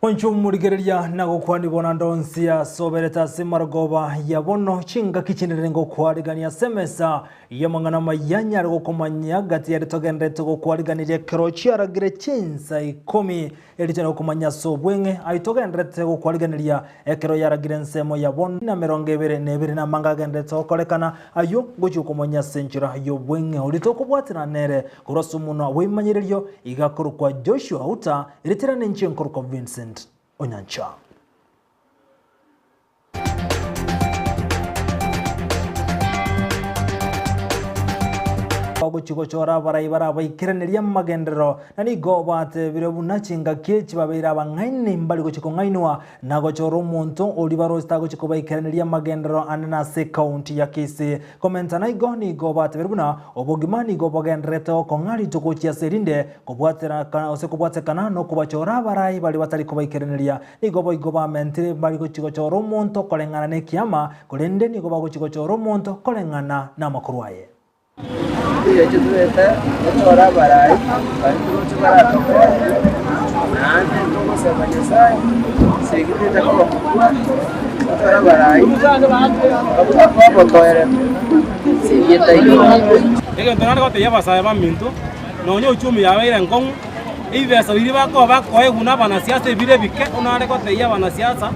Mwanche omorigereria na gokwania bono ande onsi ase oberete ase marogoba ya bono, chingaki chinene ngokwarigania ase emesa y'amang'ana amaya nyare gokomanyia gati yaria togenderete gokwariganiria ekero chiaragire chinsa ikomi, erio tonyare gokomanyia ase obweng'e ayio togenderete gokwariganeria ekero yaragire ensemo ya bono na 21 na amange agenderete gokorekana ayio ngochia gokomanyia ase enchera y'obweng'e oria tokobwaterana nere Korwa ase omonwa bw'ebimanyererio iga akorokwa Joshua Uta, erieta riane inche nkorokwa Vincent Onyancha. Bagochia gochora abarai barabaikeranerie amagenderero, na nigo batebire buna chingaki echi babeire abang'aini mbari gochia kong'ainwa na gochora omonto oria baroche tagochia kobaikeraneria amagenderero ande nase ekaunti ya Kisii. Komenta naigo nigo batebire buna obogima nigo bogendererete gokong'a rituko gochia ase erinde, kobwatera gose kobwatekana nokobachora abarai baria batari kobaikereneria. Nigo boigo bamentire mbari gochia gochora omonto koreng'ana nekiama, korende nigo bagochia gochora omonto koreng'ana namakorwa aye. Egecho tobete gochora abarai baria toroche baratokonye, naende togosaba Nyasaye esegi tete koba mokwa, tochore abarai babotoeretu esegi etaiyo. Egento nare gotebia abasae baminto, nonya uchumi yabeire enkong'u, ebibesa biria bakoba bakoegwa na abanasiasa ebire ebike, nare gotebia abanasiasa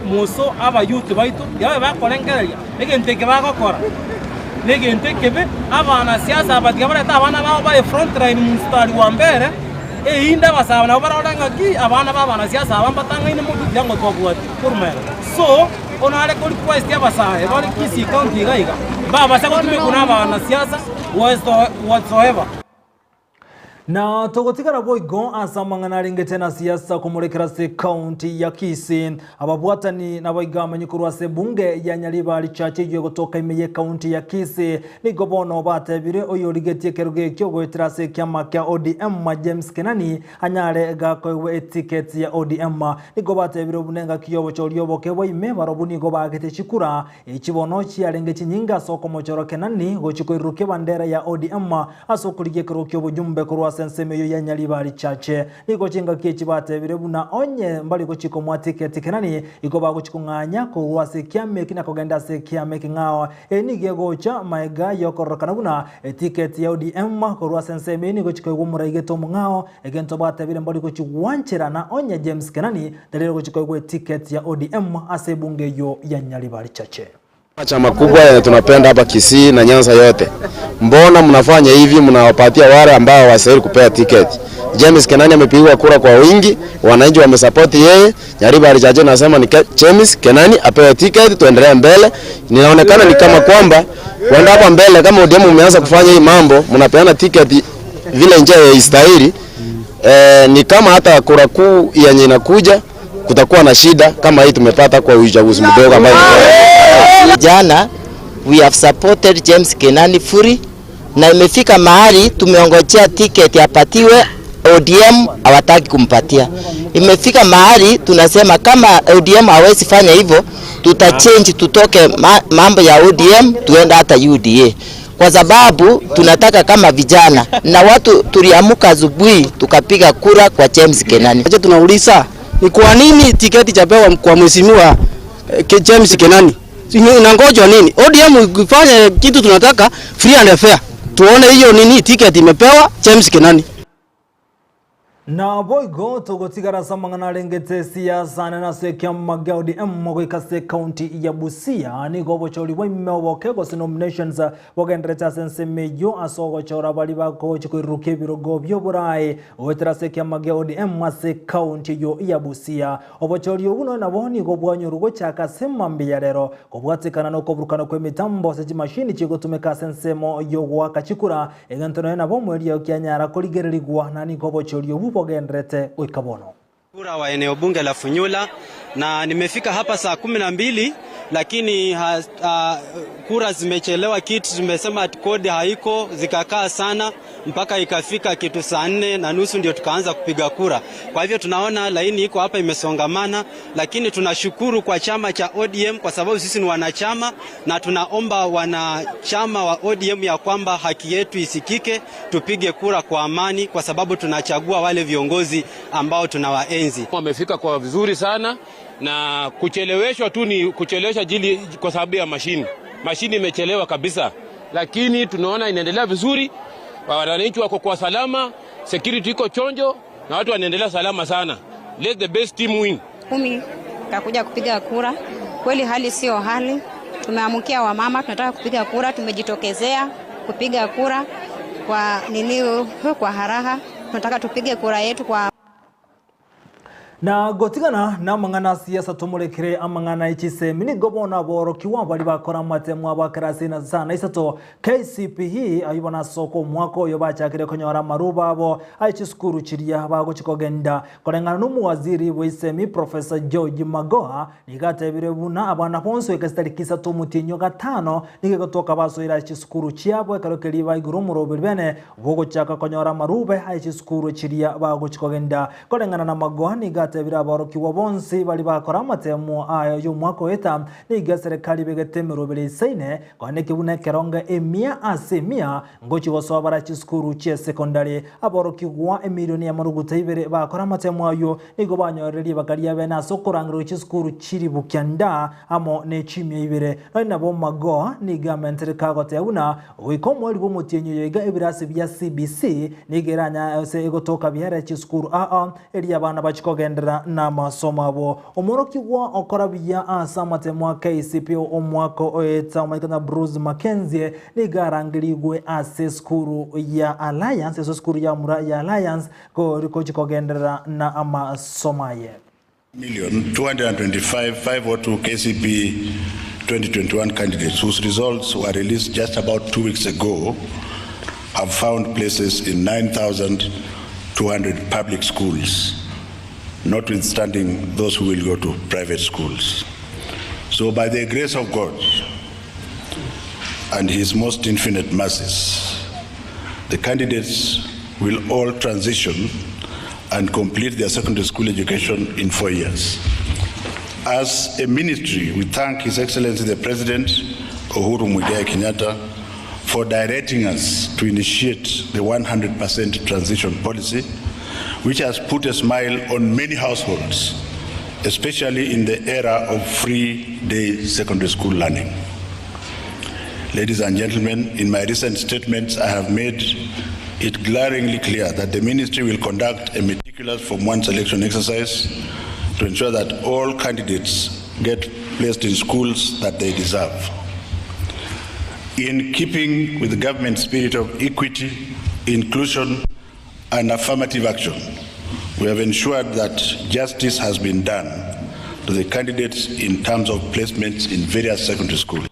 moso abayouth baito, tiga babe bakorengereria egento eke bagokora negento ekebe, abanasiasa aba tiga barete abana babo baye frontline mstari wa mbere, erinde abasae nabo barore ng'aki abana ba abanasiasa aba mbatang'aine motwe tiga ngotwabwati korwa magega. So, bono nare ko request abasae bare Kisii county iga iga, mbabase gotumekwa na abanasiasa whatsoever. Na togotigara boigo ase amang'ana arengete na siasa komorekera ase ekaunti ya Kisii. Ababwatani naboigo amenyi korwa ase ebunge ya Nyaribari Church eyio egotoka ime y'ekaunti ya Kisii nigo bono batebire oyorigetie ekerogo ekio goetera ase ekiama kia ODM James Kenani anyare gakoegwa etiketi ya ODM. Nigo batebire buna engaki y'obochori oboke bwa ime barobwo nigo baagete chikura Echi bono chiarenge chinyinga ase okomochora Kenani gochia koirurukia ebandera ya ODM ase okorigia ekerogo ki'obojumbe korwa ase ensemo eyio ya Nyaribari Chache. Nigo chingaki echi batebire buna onye mbari gochia komoa tiketi Kenani, igo bagochia kong'anya korwa ase ekiama eki na kogenda ase ekiama ekeng'ao. Eye nigo egocha maega y'okororokana buna etiketi ya ODM korwa ase ensemo eyio nigo egochia koegwa omoraigete omong'ao, egento batebire mbari gochia gwancherana onye James Kenani Tarire gochia koegwa etiketi ya ODM ase ebunge eyio ya Nyaribari Chache. Chama kubwa yenye tunapenda hapa Kisii na Nyanza yote. Mbona mnafanya hivi, mnawapatia wale ambao hawastahili kupewa tiketi? James Kenani amepigiwa kura kwa wingi, wananchi wamesapoti yeye. Nyaribari Chache nasema ni James Kenani apewe tiketi, tuendelee mbele. Ninaonekana ni kama kwamba kwenda hapa mbele, kama ODM umeanza kufanya hii mambo, mnapeana tiketi vile njia ya istahili. Eh, ni kama hata kura kuu yenye inakuja kutakuwa na shida kama hii tumepata kwa uchaguzi mdogo ambayo Jana we have supported James Kenani fully na imefika mahali tumeongojea tiketi apatiwe, ODM hawataki kumpatia. Imefika mahali tunasema kama ODM hawezi fanya hivyo, tutachange tutoke ma, mambo ya ODM tuende hata UDA kwa sababu tunataka kama vijana na watu tuliamuka asubuhi tukapiga kura kwa James Kenani. Acha tunauliza ni kwa nini tiketi chapewa kwa mheshimiwa eh, James Kenani? Inangojwa nini? ODM ifanye kitu tunataka free and fair. Tuone hiyo nini tiketi imepewa James Kenani. Naboigo togotigara ase amang'ana arengete esiasa nene ase ekiama gia ODM goika ase ekaunti ya Busia. Nigo obochori bwa ime oboke gose nominations bogenderete ase ensemo eyio ase ogochora baria bagochia koirurukia ebirogo bi'oboraai goetera ase ekiama gia ODM ase ekaunti eyio ya Busia. Obochori obwo nonya nabo nigo bwanyorwa gochaka ase mambia ya rero kobwatekana nokoburukana kw'emitambo ase chimashini chigotumeka ase ensemo y'ogoaka chikura Egento nonya nabo omoerio kianyara korigererigwa, na nigo obochori obwo bogendererete goika bono. Kura wa eneo bunge la Funyula na nimefika hapa saa 12. lakini has, kura zimechelewa. Kitu zimesema ati kodi haiko, zikakaa sana mpaka ikafika kitu saa 4:30 ndio tukaanza kupiga kura. Kwa hivyo tunaona laini iko hapa imesongamana, lakini tunashukuru kwa chama cha ODM kwa sababu sisi ni wanachama na tunaomba wanachama wa ODM ya kwamba haki yetu isikike, tupige kura kwa amani, kwa sababu tunachagua wale viongozi ambao tunawaenzi. Wamefika kwa vizuri sana na kucheleweshwa tu ni kuchelewesha jili kwa sababu ya mashini. Mashini imechelewa kabisa, lakini tunaona inaendelea vizuri, wananchi wako kwa salama, security iko chonjo na watu wanaendelea salama sana. Let the best team win. 10 kakuja kupiga kura. Kweli hali sio hali, tumeamkia wamama, tunataka kupiga kura, tumejitokezea kupiga kura kwa nini, kwa haraha, tunataka tupige kura yetu kwa Na gotigana na amang'ana siasa tomorekere amang'ana echisemi nigo bono aborokiwa bari bakora amatemo abakerasi na sana isato KCPE aywo nasoko omwaka oyo bachakire konyora amaruba abo aye chisukuru chiria bagochikogenda koreng'ana na omuwaziri bwa isemi Professor George Magoha nigo atebire buna abana bonsi goika chitariki isato omotienyi gatano nigo egotoka basoire ase chisukuru chiabo ekero keria baigure omoroberi bene bogochaka konyora amarube aye chisukuru chiria bagochikogenda koreng'ana na Magoha nigo atebire abaorokiwa bonsi bari bakora amatemo ayo y'omwaka oeta nigo eserikali begete emeroberi isaine kwaneke buna ekerongo emia ase emia ngochi gosoa bara chisukuru chia secondary abaorokiwa emilioni ya maruguta ibere bakora amatemo ayo nigo banyorerie bakaria bene ase okorangerwa chisukuru chiri bukianda amo ne chimia ibere nori nabo Magoha nigo amentere kagoteba buna goika omweri bwa omotienyi oyo iga ebirasi bia CBC nigo eranya ase egotoka biare chisukuru aa eria abana bachikogendera na masomo abo omorokigwa okora buya ase amatemo a KCPE omwaka oeta omaikana Bruce Mackenzie nigo arangerigwe ase esukuru ya Alliance ase esukuru ya mura ya Alliance kochikogenderera na amasomo aye. Million 225,502 KCPE 2021 candidates whose results were released just about 2 weeks ago have found places in 9,200 public schools, notwithstanding those who will go to private schools. So by the grace of God and His most infinite mercies, the candidates will all transition and complete their secondary school education in 4 years. As a ministry, we thank His Excellency the President, Uhuru Muigai Kenyatta, for directing us to initiate the 100% transition policy, which has put a smile on many households, especially in the era of free day secondary school learning. Ladies and gentlemen, in my recent statements, I have made it glaringly clear that the ministry will conduct a meticulous Form 1 selection exercise to ensure that all candidates get placed in schools that they deserve. In keeping with the government spirit of equity, inclusion, and affirmative action, we have ensured that justice has been done to the candidates in terms of placements in various secondary schools.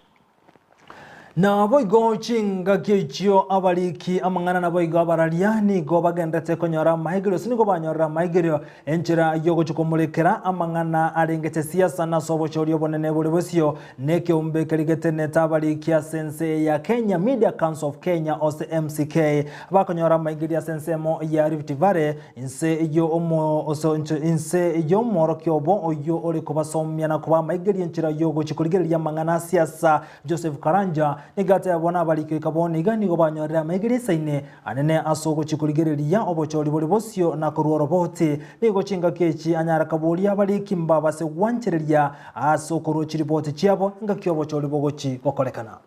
Na boigo chingaki echio abariki amang'ana na boigo abararia nigo bagendete konyora amaigerio ase nigo banyorera amaigerio enchera yogochi komorekera amang'ana arengete siasa na ase obochori obonene bore bosio na ekeombe kerigetenete abariki ase ense ya Kenya Media Council of Kenya ose MCK bakonyora amaigerio ase ensemo ya Rift Valley inse yo omo oso inse y'omworokia obo oyo ore kobasomia na koba amaigerio enchera yogochi korigereria amang'ana a siasa Joseph Karanja nigate abona abariki kabona iga nigo banyorera amaigerio esaine anene ase ogochikorigereria obochori bore bosio na korwa oroboti nigo chingaki echi anyara kaboria abariki mbabase gwanchereria ase okorwa chiripoti chiabo ngaki obochori bogochi gokorekana.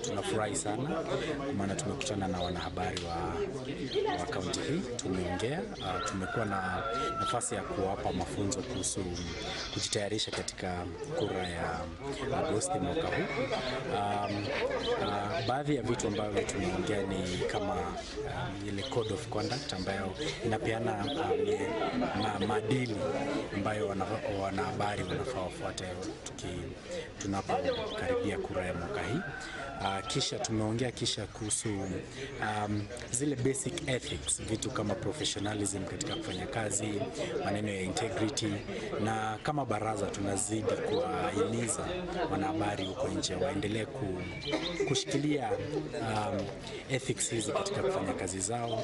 Tunafurahi sana kwa maana tumekutana na wanahabari wa kaunti hii, tumeongea, tumekuwa na nafasi ya kuwapa mafunzo kuhusu kujitayarisha katika kura ya Agosti mwaka huu. Baadhi ya vitu ambavyo tumeongea ni kama ile code of conduct ambayo inapeana maadili ambayo wanahabari wanafaa wafuate tunapokaribia kura ya mwaka hii. Kisha tumeongea kisha kuhusu um, zile basic ethics, vitu kama professionalism katika kufanya kazi, maneno ya integrity, na kama baraza tunazidi kuwahimiza wanahabari huko nje waendelee ku, kushikilia um, ethics hizi katika kufanya kazi zao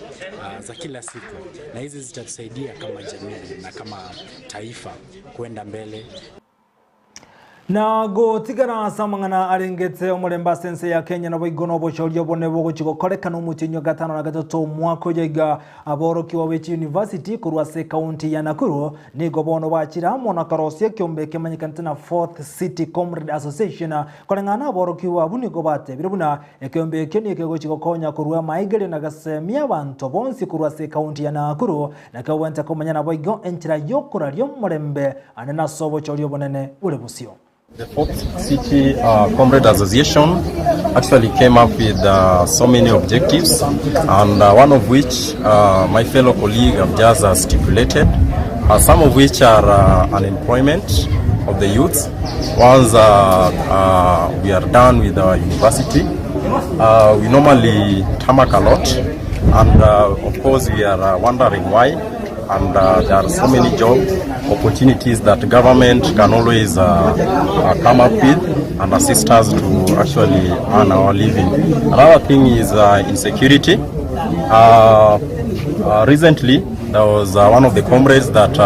za kila siku, na hizi zitatusaidia kama jamii na kama taifa kwenda mbele. Na gotigana ase amang'ana arengete omorembe ase ense ya Kenya nabo igo na obochori obone bogochi gokorekana omotienyi o gatano na gatato omwaka oyo iga aborokigwa be chiuniversity korwa ase ekaunti ya Nakuru nigo bono bachire amo na korosia ekiombe ekemanyekanete na Fourth City Comrade Association koreng'ana na aborokigwa abwo nigo batebire buna ekiombe ekio nigo kegochi gokonya korwa amaigerio na gasemia abanto bonsi korwa ase ekaunti ya Nakuru na kegwente komanya naboigo enchera yokoraria omorembe ande nase obochori obonene bore bosio. The Fourth City Comrade Association actually came up with so many objectives, and one of which my fellow colleague have just stipulated, some of which are unemployment of the youth. Once we are done with our university, we normally tarmac a lot, and of course we are wondering why. And there are so many job opportunities that government can always come up with and assist us to actually earn our living. Another thing is insecurity. Recently, there was one of the comrades that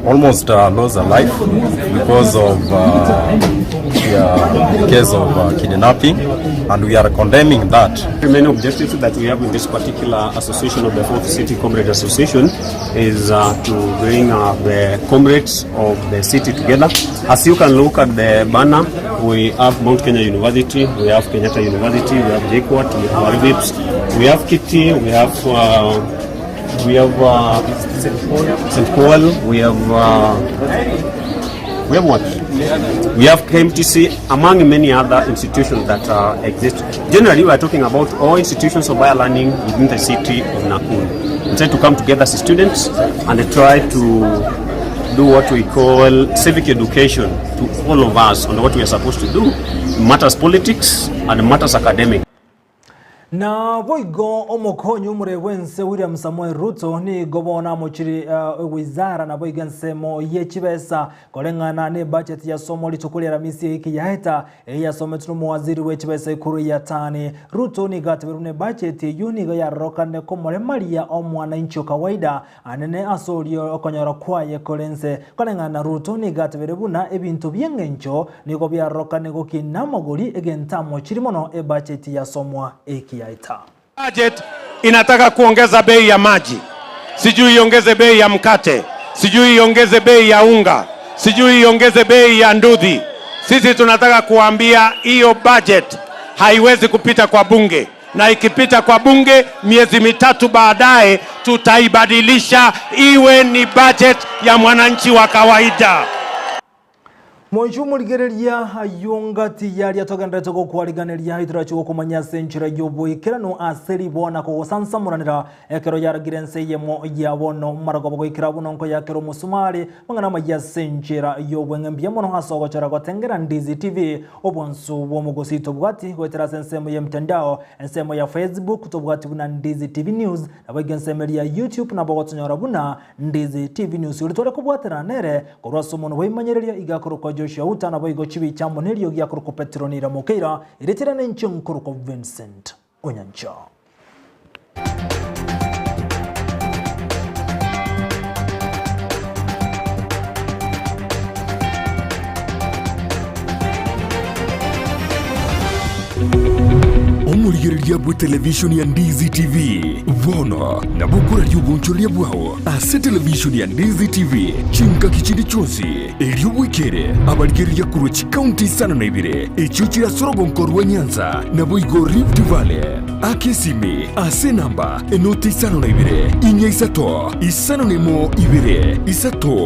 almost lost a life because of the case of kidnapping, and we are condemning that. The main objective that we have in this particular association of the Fourth City Comrade Association is to bring the comrades of the city together. As you can look at the banner, we have Mount Kenya University, we have Kenyatta University, we have JKUAT, we have RVIPS, we have Kitty, we have St. Paul, we have we have what? We have KMTC, among many other institutions that exist. Generally, we are talking about all institutions of higher learning within the city of Nakuru. We try to come together as students and try to do what we call civic education to all of us on what we are supposed to do. Matters politics and matters academic. Na boigo omokonyi omore bwense William Samoei Ruto nigo bono amochire wizara naboigo ensemo ye chibesa koreng'ana ne budget ya somo rituko ria Aramisi eki yaeta eyasometwe n'omowaziri we chibesa ikuru ya tani Ruto nigo ateberwe ne budget eyu nigo yarorokane komoremaria omwananchi o kawaida anene ase orio okonyora kwaye korense koreng'ana Ruto nigo atebere buna ebinto bi'eng'encho nigo biarorokane gokina amagori egento amochiri mono ebudget yasomwa eki yaeta. Budget inataka kuongeza bei ya maji, sijui iongeze bei ya mkate, sijui iongeze bei ya unga, sijui iongeze bei ya nduthi. Sisi tunataka kuambia hiyo budget haiwezi kupita kwa bunge, na ikipita kwa bunge miezi mitatu baadaye tutaibadilisha iwe ni budget ya mwananchi wa kawaida. Mwancho omorigereria aywo ngati yaria togenderete gokwariganeria iturachi gokomanya ase enchera ya oboikeranu ase ribona kogosansamoranera ekero yaragire ense eyemo ya bono maragoba goikera buno nko yakera omusumari mang'ana amaya ase enchera ya obweng'e mbuya mono ase ogochora gotengera Ndizi TV obwansu bwa omogosi tobwati goetera ase ensemo ya mtandao ensemo ya Facebook tobwati buna Ndizi TV News nabo iga ensemo eria ya YouTube nabo gotonyora buna Ndizi TV News ori tware kobwatera nere korwa ase omonto bwaimanyereria iga akorokwa Joshua Uta nabo igo chibicha amo nerio giakorokwa Petero Nira Mokeira eretera nenche nkorokwa Vincent Onyancha. Omorigereria bw'etelevishoni ya Ndizi TV bono nabo okoraria obonchoreria bwao ase televishoni ya Ndizi TV chingaki chinde chionsi erio bwekere abarigereria korwa chikaunti isano na ibere echio chire ase orogonko rwa Nyanza naboigo Rift Valley. Aka esimi ase enamba enoti isano na ibere, inya isato, isano na emo ibere, isato.